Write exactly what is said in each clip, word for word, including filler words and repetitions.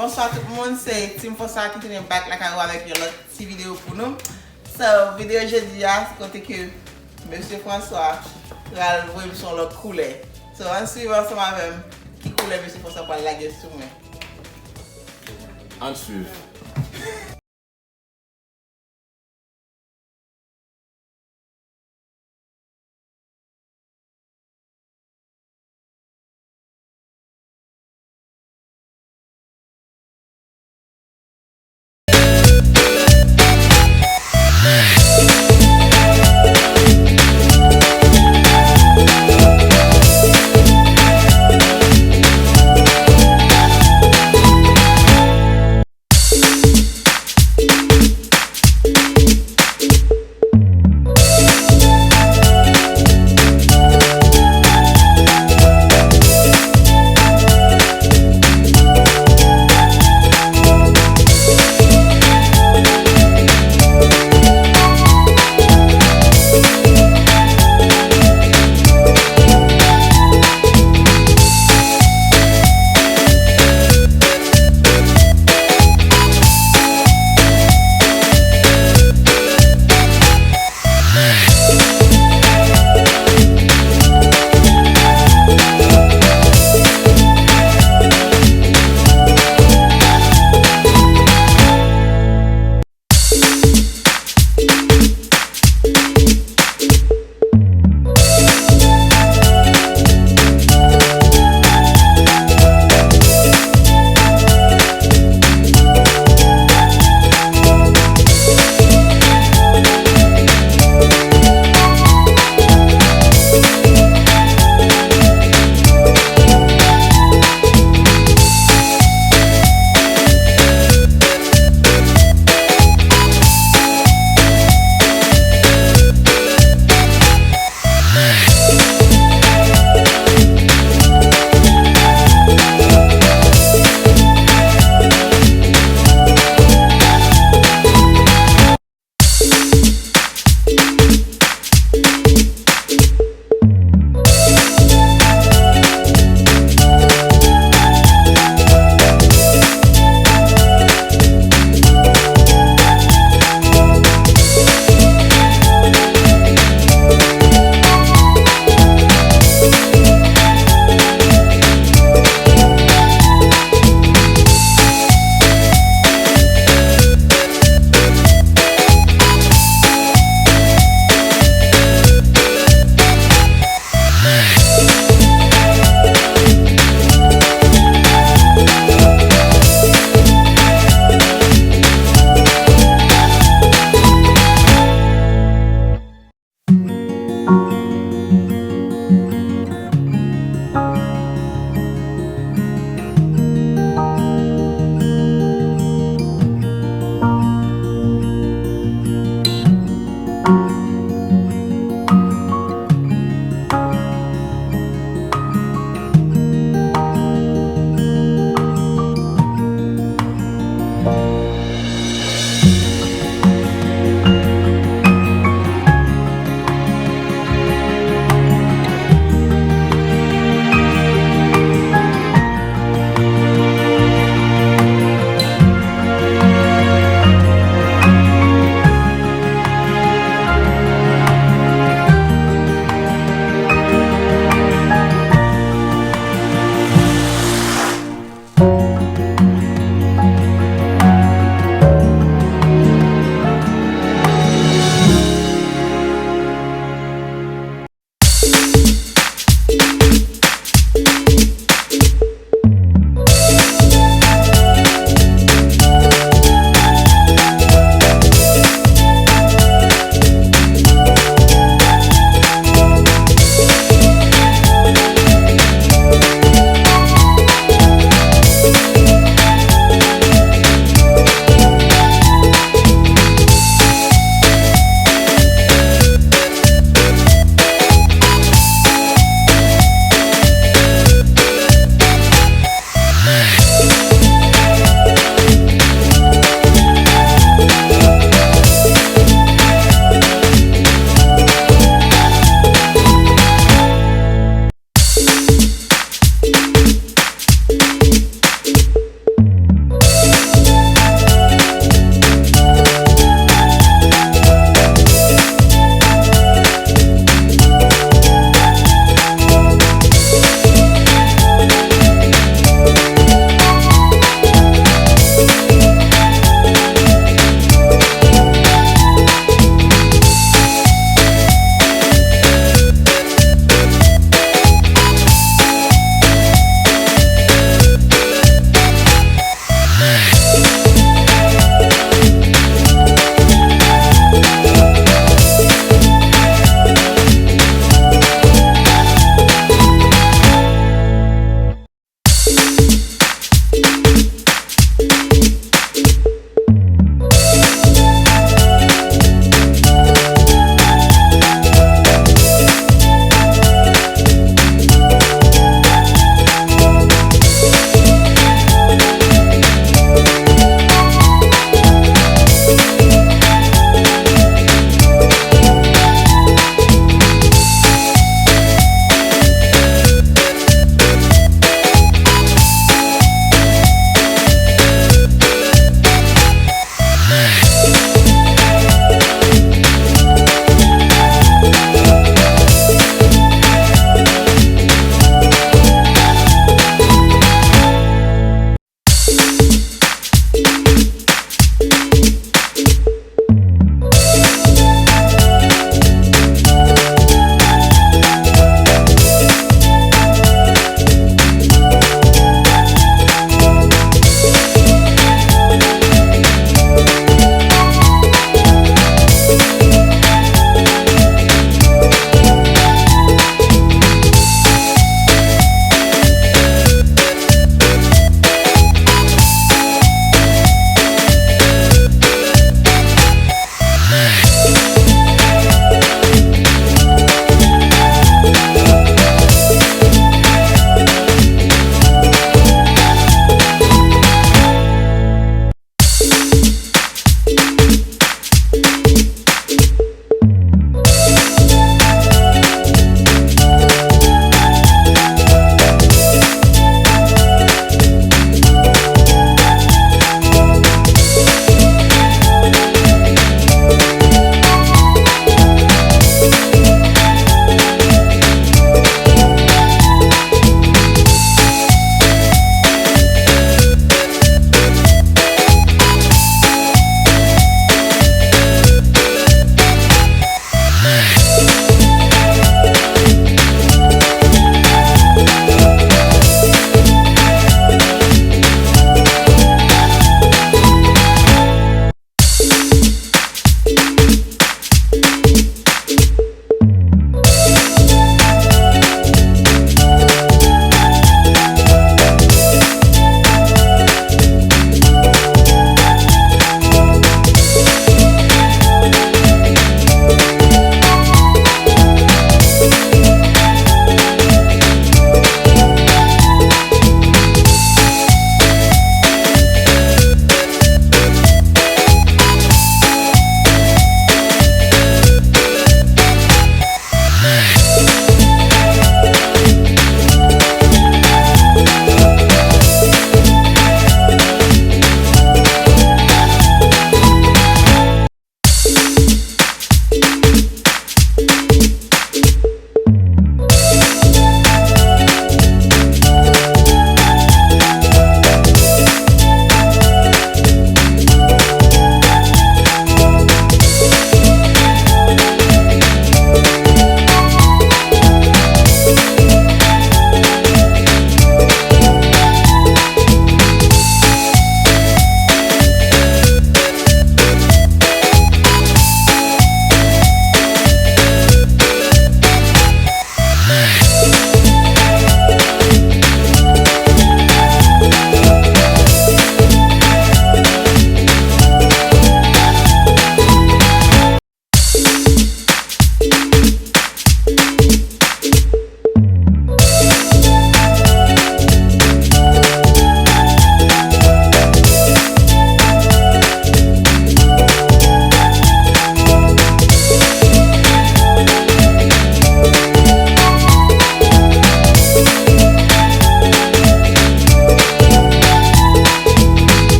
Bonswa tout moun, se Team François ki tounen back lakay ou avèk yon lòt ti videyo pou nou. So, videyo jodi a, se kote ke Mesye François pral voye m sou yon lòt koulè. So, ann swiv ansanm avè m ki koulè Mesye François pral lage sou mwen. Ann swiv.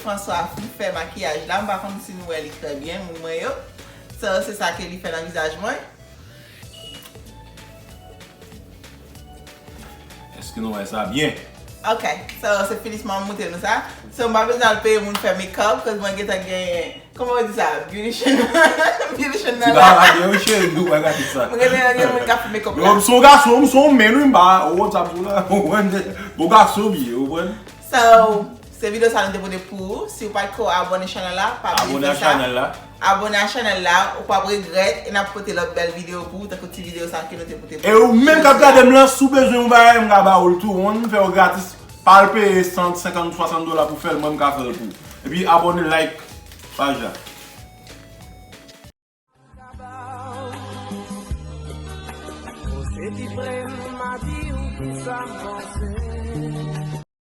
François fin fè makiyaj la, m pa konn si nou wè li trè byen, moun mwen yo. So, se sa ke li fè nan vizaj mwen. Èske nou wè sa byen? Ok, so, se finisman m montre nou sa. So, m pa bezwen al peye moun fè makeup, cause mwen gentan genyen, kòman yo di sa? Beautician. Beautician nan la. Ti bagay byen, wi, cheri, nou pa gate sa. Mwen gentan gen moun k ap fè makeup la. Yo, m se yon gason, m se yon men, wi, m pa, ou konn sa m sou la, ou konprann? Bon gason, byen, ou konprann? So, se videyo sa nou te pote pou ou. Si w pa t ko abòne chanèl la, pa bliye fè sa. Abòne a chanèl la. Abòne a chanèl la, ou p ap regrèt, e n ap pote lòt bèl videyo pou ou, tankou ti videyo sa ke nou te pote pou ou. E ou menm k ap gade m lan, si w bezwen yon bagay, m ka ba ou l tou, ou konn, m fè yo gratis, pa al peye san senkant, swasant dola pou fè l, mwen m ka fè l pou ou. Epi abòne, like paj la. Ou se ki frè m, m a di w kisa m panse.